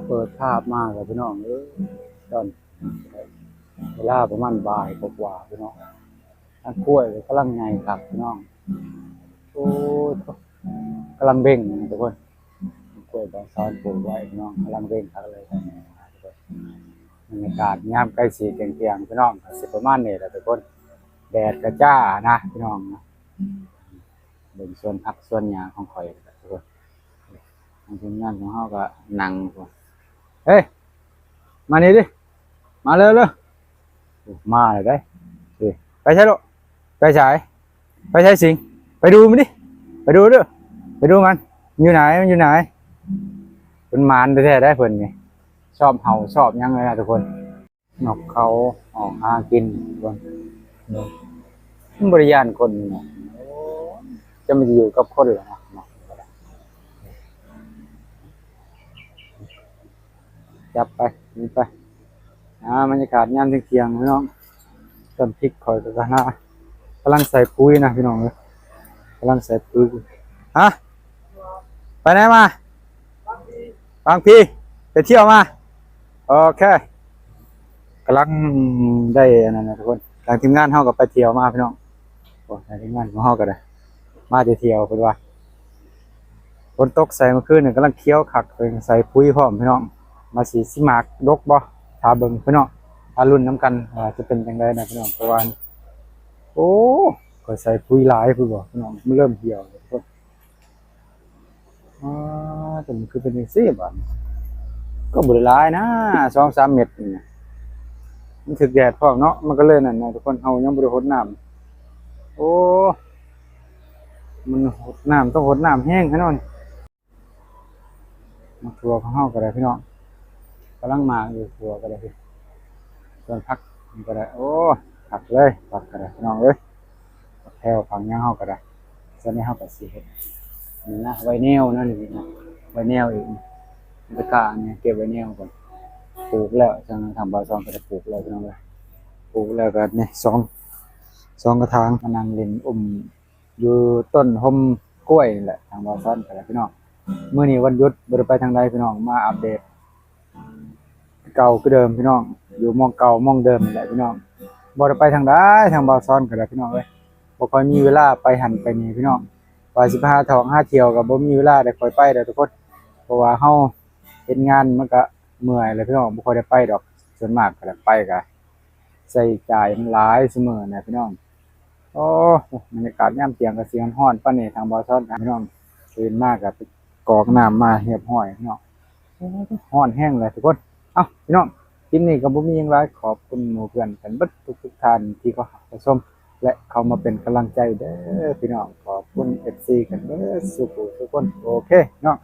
ເປີດພາບມາແລ້ວພີ່ນ້ອງເອີຍ ຕອນເວລາປະມານບ່າຍກວ່າໆ ພີ່ນ້ອງ ທາງກ້ວຍກໍກຳລັງໃຫຍ່ຄັກພີ່ນ້ອງ. ໂອ້ຍ ກຳລັງເບັ່ງນະທຸກຄົນ ກ້ວຍບ່າວສອນປູກໄວ້ພີ່ນ້ອງ ກຳລັງເບັ່ງຄັກເລີຍ. ບັນຍາກາດຍາມໃກ້ຊິທ່ຽງໆ ພີ່ນ້ອງ ກໍຊິປະມານນີ້ແຫຼະທຸກຄົນ ແດດກະຈ້ານະພີ່ນ້ອງນະ. ເບິ່ງສວນຜັກສວນຫຍ້າຂອງຂ້ອຍ ທາງທີມງານຂອງເຮົາກໍນັ່ງ ເຮີ້ຍ ມານີ້ດິ ມາເລີຍ ມາແລ້ວເດ້. ໄປໃສລູກ ໄປໃສ ໄປໃສສິງ ໄປດູມັນດິ ໄປດູເດີ ໄປດູມັນ ມັນຢູ່ໃນ ມັນຢູ່ໃນ. ເພິ່ນໝານແທ້ໆ ໄດ໋ເພິ່ນນີ້ ຊອບເຫົ່າຊອບຫຍັງເລີຍນະທຸກຄົນ. ນົກເຂົາອອກຫາກິນ ມັນບໍ່ໄດ້ຢ້ານຄົນເນາະ ຈະມາຢູ່ກັບຄົນລະເນາະ. ຈັບໄປ ໜີໄປ. ອ່າ ບັນຍາກາດຍາມທ່ຽງໆ ພີ່ນ້ອງ ຕົ້ນພິກຂ້ອຍກໍຫາ ກຳລັງໃສ່ປຸ໋ຍນະພີ່ນ້ອງເອີຍ ກຳລັງໃສ່ປຸ໋ຍ. ຮະ ໄປໃນມາ? ບາງພີ ໄປທ່ຽວມາ. ໂອເຄ ກຳລັງໄດ້ອັນນັ້ນນະທຸກຄົນ ທາງທີມງານເຮົາກໍໄປທ່ຽວມາພີ່ນ້ອງ. ໂອ້ ທາງທີມງານຂອງເຮົາກໍໄດ້ມາແຕ່ທ່ຽວ ເພິ່ນວ່າ ຝົນຕົກໃສ່ເມື່ອຄືນນີ້ ກຳລັງຂຽວຄັກ ເພິ່ນໃສ່ປຸ໋ຍພ້ອມພີ່ນ້ອງ. ວ່າຊິ ຊິໝາກດົກບໍ່ ຖ້າເບິ່ງພີ່ນ້ອງ ຖ້າລຸ້ນນຳກັນວ່າຈະເປັນຈັ່ງໃດນະພີ່ນ້ອງ. ເພາະວ່າ ໂອ້ ຂ້ອຍໃສ່ປຸ໋ຍຫຼາຍພຸ້ນບໍ່ພີ່ນ້ອງ ມັນເລີ່ມຫ່ຽວແລ້ວທຸກຄົນ. ອໍ ແຕ່ມັນຄືເປັນຈັ່ງຊີ້ບາດນີ້ ກໍບໍ່ໄດ້ຫຼາຍນະ ສອງສາມເມັດນີ້ນະ ມັນຖືກແດດພ້ອມເນາະ ມັນກໍເລີຍນັ້ນນະທຸກຄົນ. ເຮົາຍັງບໍ່ໄດ້ຫົດນ້ຳ ໂອ້ ມັນຫົດນ້ຳ ຕ້ອງຫົດນ້ຳແຮງແນ່ນອນ. ໝາກຖົ່ວຂອງເຮົາກໍໄດ້ພີ່ນ້ອງ ກຳລັງໝາກຢູ່ ຖົ່ວກໍໄດ້ ສ່ວນຜັກນີ້ກໍໄດ້. ໂອ້ ຄັກເລີຍ ຜັກກໍໄດ້ພີ່ນ້ອງເອີຍ ຜັກແພວຜັກຫຍັງເຮົາກໍໄດ້. ສ່ວນນີ້ເຮົາກໍຊິເຮັດນີ້ນະ ໄວ້ແນວນັ້ນອີກນະ ໄວ້ແນວອີກ ຕະກ້ານີ້ເກັບໄວ້ແນວກ່ອນ. ປູກແລ້ວ ທາງ ທາງບ່າວສອນກໍໄດ້ປູກແລ້ວພີ່ນ້ອງເອີຍ ປູກແລ້ວກໍນີ້ ສອງ ສອງກະຖາງ ມານັ່ງຫຼິ້ນອຸ້ມ ຢູ່ຕົ້ນຮົ່ມກ້ວຍນີ້ແຫຼະ ທາງບ່າວສອນກໍໄດ້ພີ່ນ້ອງ. ມື້ນີ້ວັນຢຸດບໍ່ໄດ້ໄປທາງໃດພີ່ນ້ອງ ມາອັບເດດເກົ່າຄືເດີມພີ່ນ້ອງ ຢູ່ໝ່ອງເກົ່າໝ່ອງເດີມນີ້ແຫຼະພີ່ນ້ອງ. ບໍ່ໄດ້ໄປທາງໃດ ທາງບ່າວສອນກໍໄດ້ພີ່ນ້ອງເອີຍ ບໍ່ຄ່ອຍມີເວລາໄປຫັ້ນໄປນີ້ພີ່ນ້ອງ. ວ່າຊິໄປຫາທ່ອງຫາທ່ຽວກໍບໍ່ມີເວລາໄດ້ຄ່ອຍໄປດອກທຸກຄົນ ເພາະວ່າເຮົາເຮັດງານມັນກໍເມື່ອຍແຫຼະພີ່ນ້ອງ ບໍ່ຄ່ອຍໄດ້ໄປດອກ. ສ່ວນມາກກໍໄດ້ໄປກໍ ໃຊ້ຈ່າຍມັນຫຼາຍຊຸມື້ນະພີ່ນ້ອງ. ໂອ້ ບັນຍາກາດຍາມທ່ຽງກໍຊິຮ້ອນປານນີ້ ທາງບ່າວສອນກັບພີ່ນ້ອງ ຕື່ນມາກໍໄປກອກນ້ຳມາຮຽບຮ້ອຍເນາະ. ໂອ້ ຮ້ອນແຮງເລີຍທຸກຄົນ. ເອົ້າ ພີ່ນ້ອງ ຄລິບນີ້ກໍບໍ່ມີຫຍັງຫຼາຍ ຂອບຄຸນໝູ່ເພື່ອນກັນເບິດທຸກໆທ່ານທີ່ເຂົ້າຮັບເຂົ້າຊົມ ແລະ ເຂົ້າມາເປັນກຳລັງໃຈເດີພີ່ນ້ອງ. ຂອບຄຸນເອັບຊີກັນເບິດສູ່ຜູ້ສູ່ຄົນ. ໂອເຄເນາະ